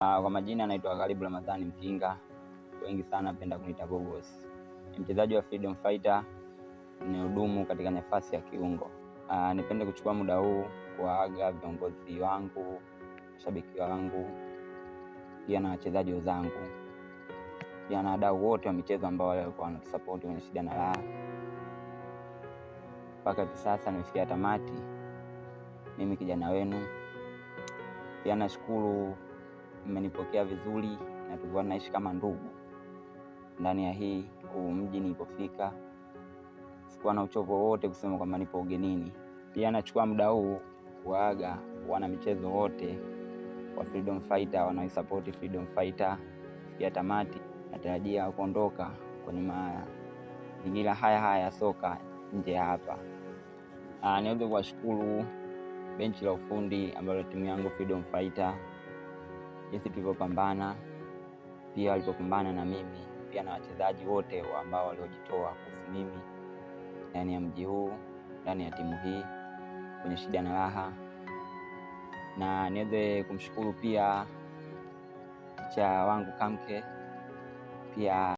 Kwa majina naitwa Gharibu Ramadhani Mkinga, wengi sana napenda kuniita Gogos. Ni mchezaji wa Freedom Fighter, nihudumu katika nafasi ya kiungo. Nipende kuchukua muda huu kuwaaga viongozi wangu, mashabiki wangu, pia na wachezaji wenzangu, pia na wadau wote wa michezo ambao walikuwa wanatusapoti kwenye shida na raha. Mpaka hivi sasa nimefikia tamati, mimi kijana wenu. Pia nashukuru mmenipokea vizuri na tulikuwa tunaishi kama ndugu ndani ya hii huu mji. Nilipofika sikuwa na uchovu wowote kusema kwamba nipo ugenini. Pia nachukua muda huu kuwaaga wana michezo wote wa Freedom Fighter wanaoisupport Freedom Fighter kufikia tamati. Natarajia kuondoka kwenye mazingira haya haya ya soka nje ya hapa. Niweze kuwashukuru benchi la ufundi ambalo timu yangu Freedom Fighter, jinsi tulivyopambana, pia walipopambana na mimi, pia na wachezaji wote ambao waliojitoa kuhusu mimi ndani ya mji huu, ndani ya timu hii, kwenye shida na raha. Na niweze kumshukuru pia kocha wangu Kamke, pia